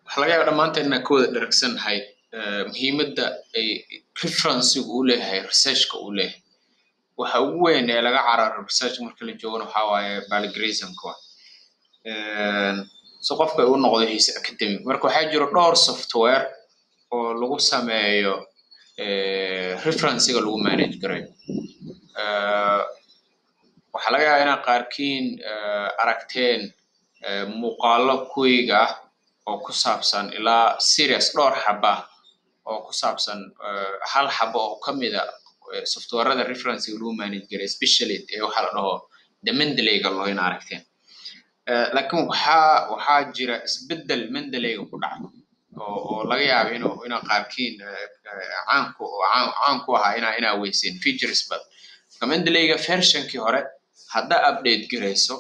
Waxaa laga yaabaa dhammaanteen inaan ka wada dheragsannahay muhiimadda ay referencegu u leeyahay researchka uu leeyahay. Waxa ugu weyn ee laga cararo research marka la joogana waxaa waaye plagiarismka waa so qofka uu noqdo his academic. Marka waxaa jiro dhowr software oo lagu sameeyo referencega lagu manage garayo. Waxaa laga yaabaa inaad qaarkiin aragteen muuqaallo kuweyga ah oo ku saabsan ilaa series dhowr xaba ah oo ku saabsan hal xaba oo ka mid a softwarada referencega lagu manage garay, especially ee waxaa la dhaho the Mendeleyga loo ina aragteen. Laakiin waxaa jira isbeddel Mendeleyga ku dhacay oo laga yaabo inuu qaarkiin caan ku ahaa inaa weyseen features badan. Marka Mendeleyga versionkii hore haddaa update garayso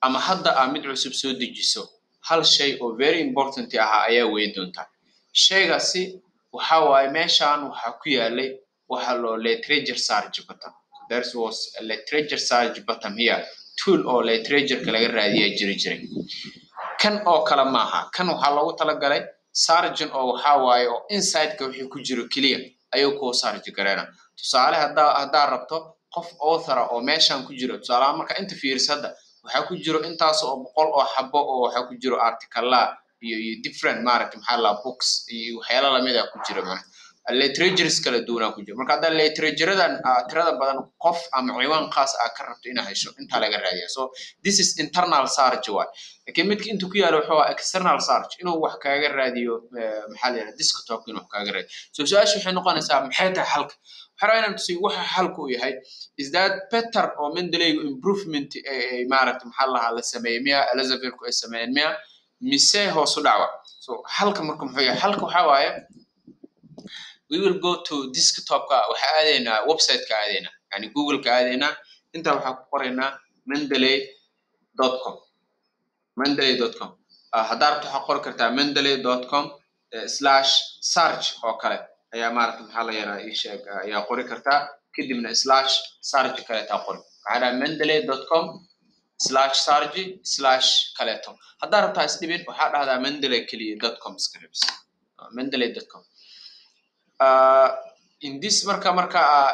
ama hadda aa mid cusub soo dejiso, hal shay oo very important ahaa ayaa wey doontaa. Shaygaasi waxa waaye meeshaan waxaa ku yaalay waxa loo literature search button. There was a literature search button here, tool oo literatureka laga raadiyaa jiri jiray. Kan oo kale maaha, kan waxaa loogu talagalay searching oo waxaa waaye oo insideka wixii ku jiro keliya ayuu kuu search gareyna. Tusaale, haddaa rabto qof author ah oo meeshan ku jiro, tusaalahaan marka inta fiiriso hadda waxaa ku jiro intaas oo boqol oo xabo oo waxaa ku jiro articala iyo different, maaragta, maxaa la books iyo waxyaala lamid ah ku jira, macnaha literatures kala duwanaa ku jiro. Marka haddaa literaturadan tirada badan qof ama ciwaan khaas ah ka rabto inaad hesho, intaa laga raadiya. So this is internal search waay, laakiin midka inta ku yaalo wuxuu ahaa external search, inuu wax kaaga raadiyo, maxaa la yidhahda, desktop inuu wax kaaga raadiyo. So su-aasha waxay noqonaysaa, maxay tahay xalka? Waxaa rabaa inaan tusiyo waxa xalku uu yahay. Is that better oo Mendeleyga improvement ay, maaragta, maxaa la lahaa, la sameeyey miya, Elsevierku ay sameeyeen miya, mise hoos u dhacwa? So xalka marka muxuu yahay? Xalka waxaa waaye we will go to desktopka, waxaa aadaynaa website-ka aadaynaa, yani Google-ka aadaynaa. Intaa waxaa ku qoraynaa mendeley.com, mendeley.com. Haddaa rabto waxaa qori kartaa mendeley.com/search oo kale ayaa, maaragta, maxaa la yaraa, ii sheeg, ayaa qori kartaa, kadibna /search kaleetaa qori. Waxaa dhaha mendeley.com/search/ kaleeto. Haddaa rabtaa isdhibin, waxaa dhahdaa Mendeley keliya .com iska rebs, mendeley.com. In this marka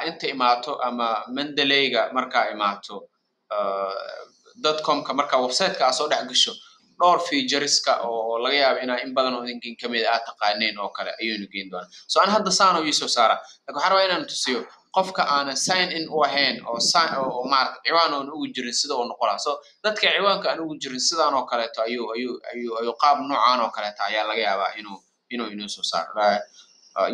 inta imaato ama Mendeleyga markaa imaato .comka, marka websiteka aa soo dhex gasho, dhowr featureska oo laga yaabo inaa in badan oo idinkin kamid ah taqaaneen oo kale ayuunu geyn doonaa. So an hadda saano iisoo saara, lakin waxaan rabaa inaan tusiyo qofka aanan sign in u ahayn oo sign oo maarata ciwaan oon ugu jirin sida uu noqon lahaa. So dadka ciwaanka aan ugu jirin sidaan oo kaleeto ayuu qaab noocaan oo kaleeto ayaa laga yaabaa inuu inuu soo saaro.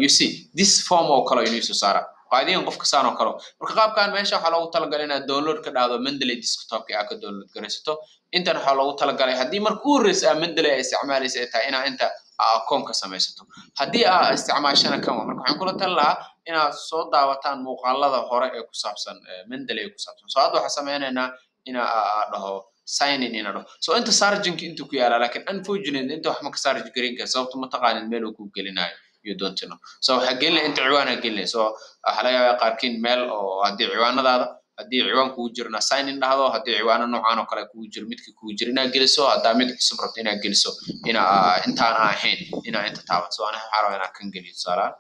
You see this form oo kale inuu soo saara qaadiyan qofka saan oo kale. Marka qaabkan meesha waxaa loogu talagalay inaad download ka dhahdo Mendeley desktopka aad ka download garaysato. Intan waxaa loogu talagalay haddii marka u horreysa aa Mendeley ay isticmaalaysa ay tahay inaa inta aa akoon ka samaysato, haddii aa isticmaashana kan waa. Marka waxaan kula tali lahaa inaad soo daawataan muuqaalada hore ee ku saabsan Mendeley ku saabsan. So hadda waxaan sameynaynaa ina aa dhaho sign in, ina dhaho. So inta searchingka intuu ku yaalaa, laakiin unfortunately inta wax ma ka search garin kara, sababto ma taqaanin meel uu ku gelinayo, you don't know. So waxaa gelinaya inta ciwaanaa gelinaya. So waxaa laga yaabaa qaarkiin meel oo haddii ciwaanadaada, haddii ciwaan kugu jirna sign in dhahdo, haddii ciwaano noocan oo kale kugu jiro, midka kugu jiro inaad geliso, haddaa mid cusub rabto inaad geliso, ina intaan ahayn inaa inta taabato. So aniga waxaa rabaa inaan kan geliyo tusaalaan,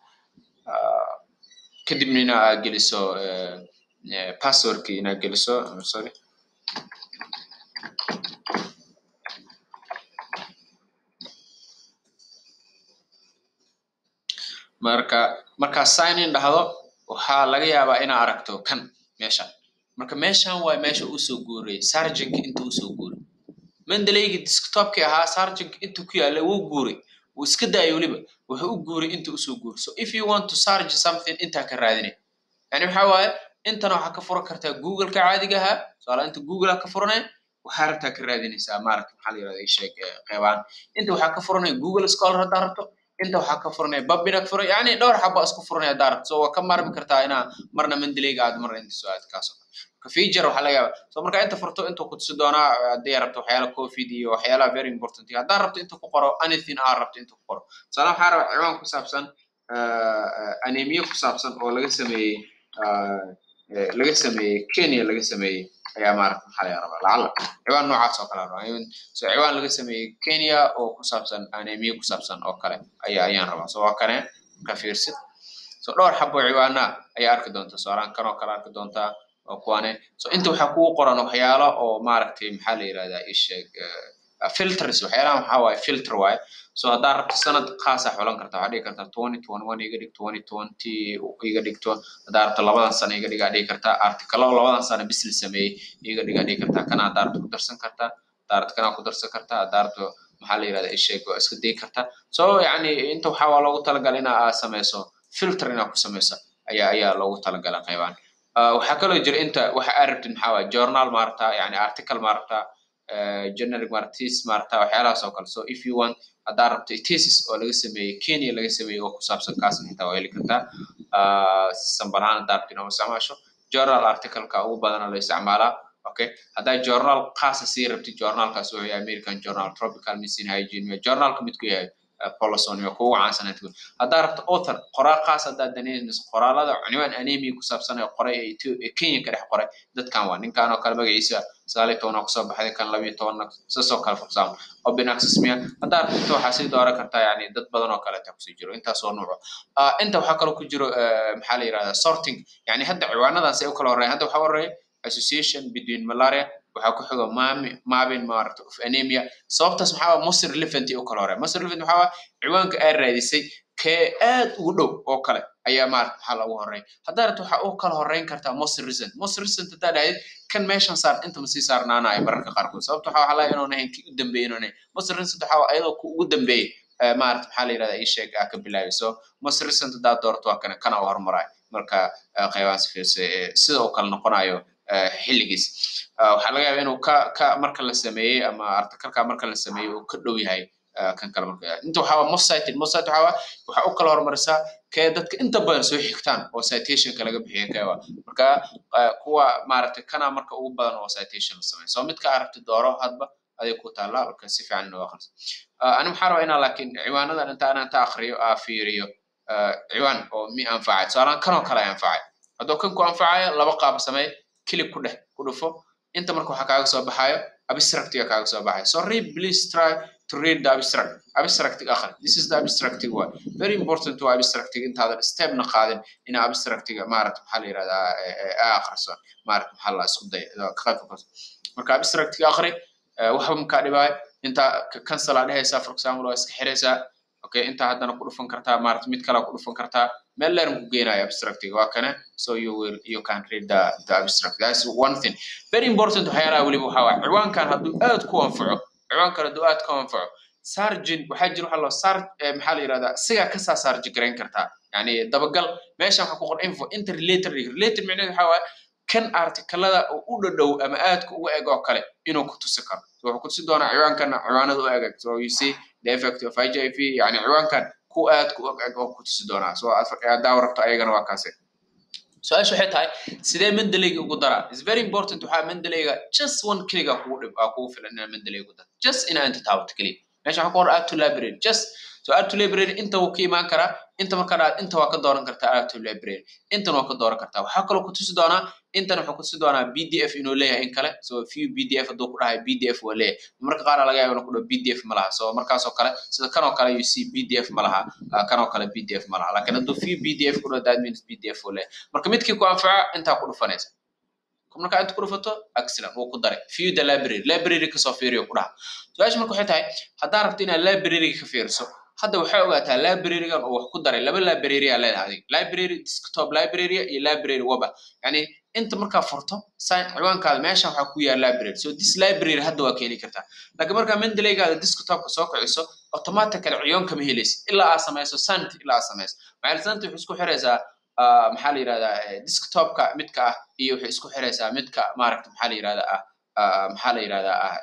kadibna inaa geliso passwordki inaad geliso. I'm sorry. Marka markaa sign in dhahdo, waxaa laga yaabaa inaa aragto kan meeshan. Marka meeshan waay meesha usoo guuray searchingka, inta usoo guuray Mendeleyga desktopki ahaa. Searchingka inta ku yaala wuu guuray, wuu iska daayay, weliba wuxuu u guuray inta usoo guuray. So if you want to search something, intaa ka raadinay. Yani waxaa waaye intana waxaa ka furan kartaa Google-ka caadiga ahaa. Tusaale, inta Google ka furanay, waxaa rabtaa ka raadinaysaa, maaragta, maxaa la yirahdaa, ii sheeg, qeybaan inta waxaa ka furanay Google Scholar haddaa rabto, inta waxaa ka furanay PubMed ka furay, yani dhowr xabo isku furanay haddaa rabto. So waa ka maarmi kartaa inaa marna Mendeleyga aad marna inta soo aad kaasoo kale. Marka feature waxaa laga yaabaa. So marka inta furto, intuu ku tusi doonaa haddii rabto waxyaala COVID iyo waxyaalaha very important. Haddaa rabto inta ku qoro anything aa rabto inta ku qoro. Tusaale, waxaa rabaa ciwaan ku saabsan anemia ku saabsan oo laga sameeyey laga sameeyey Kenya laga sameeyey ayaa, maaragta, maxaa laga rabaa, lacala ciwaan noocaas oo kale rabaa. So ciwaan laga sameeyey Kenya oo ku saabsan anemia ku saabsan oo kale ayaa ayaan rabaa. So waa kane, ka fiirsid. So dhowr xabo ciwaana ayaa arki doonta. Sooraan kan oo kale arki doontaa oo kuwane. So inta waxaa kugu qoran waxyaalo oo, maaragtay, maxaa la yirahdaa, isheeg, filters. Waxyaalahan waxaa waaye filter waaye. So haddaa rabto sanad khaasa xulan kartaa, waxaa dhigi kartaa 2021 iga dhig, 2020 iga dhigto. Haddaa rabto 2dan sano iga dhigaa dhigi kartaa, articalo 2dan sano bis la sameeyey iga dhigaa dhigi kartaa. Kana haddaa rabto ku darsan kartaa, haddaa rabto kanaa ku darsan kartaa, haddaa rabto, maxaa la yirahdaa, isheeg, waa iska dayi kartaa. So yani inta waxaa waa loogu talagalay inaa aad sameyso filter, inaa ku sameyso ayaa loogu talagalay qaybaan. Waxaa kaloo jira inta waxa aad rabtid maxaa waaye: journal ma rabtaa, yani article ma rabtaa, generic ma rabtaa, thesis ma rabtaa, waxyaalahaas oo kale. So if you want, haddaa rabto thesis oo laga sameeyey Kenya laga sameeyey oo ku saabsan kaasna xitaa waa heli kartaa. Sample ahaan haddaa rabtid inaad isticmaasho journal articleka ugu badana la isticmaalaa. Okay, haddaa journal khaasa sii rabtid, journalkaas wuxuu yahay American Journal Tropical Medicine Hygiene, journalka midku yahay Polosoni waa kugu caansan. Haddaa rabto author, qoraal khaas haddaa danaynayso, qoraalada cinwaan anemia ku saabsan ee qoray ee Kenya ka dhex qoray dadkan waa ninkan oo kale, magaciisa 19 kusoo baxday, kan 12, saas oo kale. For example, open access miya haddaa rabto, inta waxaa sii dooran kartaa, yani dad badan oo kaleeta kusii jiro, intaas oo nuuco. Inta waxaa kaloo ku jiro, maxaa la yirahdaa, sorting. Yani hadda ciwaanadan say u kala horeeyan. Hadda waxaa horeeya association between malaria, waxaa ku xigo mami mapping, maaragta, of anemia. Sababtaas maxaa waa most relevant u kala horeeya. Most relevant maxaa waa ciwaanka aad raadisay kee aad ugu dhow oo kale ayaa, maaragta, maxaa loogu horeeya. Haddaa rabto waxaa u kala horeyn kartaa most recent. Most recent haddaa dhahdid, kan meeshan saar inta ma sii saarnaanayo mararka qaarkood. Sababta waxaa laga inuun ahayn kii u dambeeyey inuun ahayn. Most recent waxaa waa ayadoo ku ugu dambeeyey, maaragta, maxaa la yirahdaa, ii sheeg, aa ka bilaabay. So most recent haddaa doorto, waa kana, kana u hormarayo. Marka qaybahaas fiirsa sida uu kala noqonayo xilligiis. Waxaa laga yaabaa inuu ka marka la sameeyey ama articleka marka la sameeyey uu ka dhow yahay kan kale. Marka inta waxaa waa most cited. Most cited waxaa waa waxaa u kala hormarisaa kee dadka inta badan soo xigtaan oo citationka laga bixiyo kee waa. Marka kuwa, maaragtay, kana marka ugu badan oo citation la sameeyo. So midka aad rabtid dooro, hadba aday ku taallaa. Marka si fiican inoo akhriso. Ani waxaan rabaa inaa laakiin ciwaanadan inta anaa inta akhriyo aa fiiriyo ciwaan oo mi anfacay. Tusaalaan kanoo kale ay anfacay. Hadduu kan ku anfacayo, laba qaab samee: click ku dheh, ku dhufo inta. Marka waxaa kaaga soo baxayo abstractiga kaaga soo baxayo. So read, please try to read the abstract. Abstractiga akhri. This is the abstractiga waa very important, waa abstractiga intaadan stepna qaadin ina abstractiga, maaragta, maxaa la yirahdaa, aa akhriso, maaragta, maxaa la isku day ka qayb ka. Marka abstractiga akhri, waxba makaa dhibaayo. Inta cancel aa dhehaysaa, for example, waa iska xiraysaa. Okay, inta haddana ku dhufan kartaa, maaragta, mid kale ku dhufan kartaa, meel dheer ku geenayo. Abstractiga waa kana. So you can read the abstract. That's one thing very important. Waxyaalaha weliba waxaa waaye ciwaankan hadduu aad ku anfaco, ciwaankan hadduu aad ku anfaco, searching waxaa jira waxaa loo search, maxaa la yirahdaa, sigaa kasaa search garayn kartaa, yani dabagal. Meeshan waxaa ku qoran info inta related. Related micnaheedu waxaa waaye kan articlada oo u dhadhow ama aadka uga eg oo kale inuu ku tusi karo. So wuxuu ku tusi doonaa ciwaankana ciwaanada u eg. So you see the effect of HIV, yani ciwaankan ku aadka u eg oo ku tusi doonaa. So haddaa rabto ayagana waa kaase. Su-aasha waxay tahay, sidee Mendeleyga ugu daraa? Is very important. Waxaa Mendeleyga just one click aa kugu dhib aa kugu filan inaa Mendeleyga ugu darto, just inaa inta taabato keliya. Meesha waxaa ku qoran add to library. Just so add to library inta wuu ka imaan karaa. Inta markaa dhaad, inta waa ka dooran kartaa add to library, intan waa ka dooran kartaa. Waxaa kaloo ku tusi doonaa intan, wuxuu ku tusi doonaa PDF inuu leeyahay in kale. So view PDF hadduu ku dhahay, PDF waa leeyahay. Marka qaar laga yaaba inuu ku dhaho PDF ma laha. So markaas oo kale, sida kan oo kale, you see PDF ma laha. Kan oo kale PDF ma laha, laakiin hadduu view PDF ku dhaho, that means PDF waa leeyahay. Marka midkii ku anfaca intaa ku dhufanaysa. Marka inta ku dhufato, excellent, wuu ku daray. View the library, library kasoo fiiriyo ku dhaha. Su-aasha marka waxay tahay, haddaa rabto inaad library ka fiiriso, hadda waxay ogaataa librarygan oo wax ku daray laba library aa leedahay adiga: library desktop library iyo library weba. Yani inta markaa furto sign ciwaankaada, meeshan waxaa ku yaala library. So this library hadda waa ka heli kartaa, laakiin markaa Mendeleygaada desktopka soo kiciso, automatically ciyoon kama helaysid ilaa aad samayso sync. Ilaa aad samayso maxaa sync, waxay isku xiraysaa, maxaa la yirahdaa, desktopka midka ah iyo waxay isku xiraysaa midka, maaragta, maxaa la yirahdaa ah, maxaa la yirahdaa ah,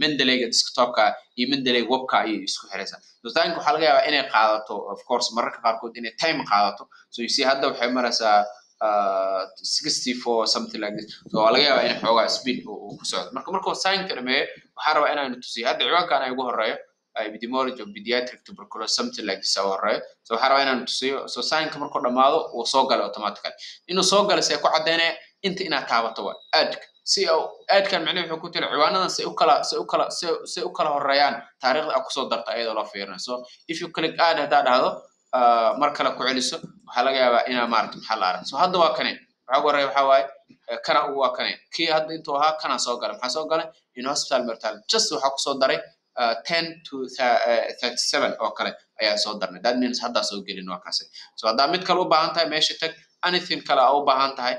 Mendeleyga desktopka iyo Mendeleyga webka ayay isku xiraysaa. So time waxaa laga yaabaa inay qaadato, of course, mararka qaarkood inay time qaadato. So you see, hadda waxay maraysaa 64, something like this. So waa laga yaabaa in xoogaa speed uu ku socdo. Marka markuu sync dhameeyo, waxaan rabaa inaanu tusiyo hadda ciwaankan ay ugu horeeyo, epidemiology of pediatric tuberculosis, something like this ugu horeeyo. So waxaan rabaa inaanu tusiyo. So sync markuu dhamaado, uu soo galay automatically. Inuu soo galay see ku caddeynaya? Inta inaad taabato waa add-ka si add-kan macnaheedu wuxuu ku tiri ciwaanadan say u kala horeeyaan taariikhda aad kusoo darta ayadoo loo fiirinayo. So if you click add, haddaa dhahdo, mar kale ku celiso, waxaa laga yaabaa inaa maaragta maxaa la arag. So hadda waa kane, waxaa ugu horeeya waxaa waaye kana ugu waa kane kii hadda intuu ahaa kana soo galay. Maxaa soo galay? In hospital mortality just waxaa kusoo daray 10 to 37 oo kale ayaa soo darnay. That means haddaa soo gelin waa kaasi. So haddaa mid kale u baahan tahay, meesha tag, anything kale aa u baahan tahay,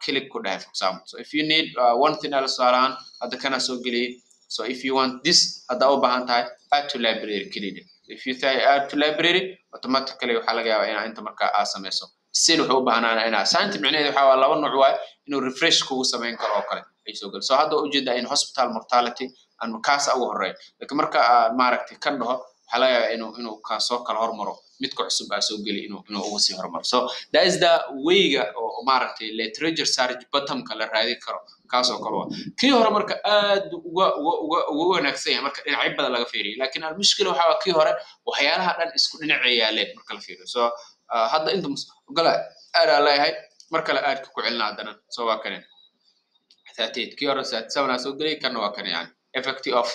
click ku dhahay, for example. So if you need one thing else, tusaale ahaan hadda kana soo geliyay. So if you want this, haddaa u baahan tahay, add to library keliya. If you say add to library, automatically waxaa laga yaabaa inaa inta markaa aad sameyso. Still wuxuu u baahnaana inaa sainta, micnaheedu waxaa waa laba nooc waaye, inuu refresh kugu samayn karo oo kale ay soo geli. So hadda ujeedaa in hospital mortality aan kaasa ugu horeeya, laakiin marka aan maaragtay kan dhaho, waxaa laga yaabaa inuu kaa soo kala hormaro, midka cusub aa soo geli inuu uga sii hormaro. So that is the wayga oo maaragtay literature search buttonka la raadin karo, kaasoo kale waa kii hore. Marka aad uga wanaagsan yahay marka dhinacyo badan laga fiiriyo, laakiin almushkila waxaa waa kii hore waxyaalaha dhan isku dhinacay yaaleen marka la fiiriyo. So hadda inta ogola aad aa leeyahay, mar kale aadka ku celina haddana. So waa kane 38, kii hore 37 aa soo geliyay, kana waa kane, yani effect of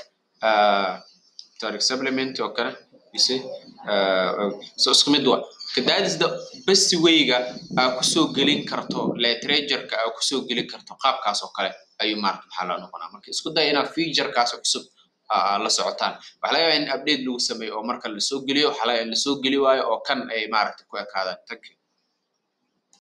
dietary supplement oo kale, you see. So isku mid waa. That is the best wayga aa kusoo gelin karto literature-ka, aa kusoo gelin karto qaabkaas oo kale ayuu maarata maxaa loo noqonaa. Marka isku day inaad feature-kaas cusub la socotaan. Waxaa laga yaabaa in update lagu sameeyo oo marka lasoo geliyo, waxaa laga yaabaa in lasoo geli waayo oo kan ay maaragta ku ekaadaan. Thank you.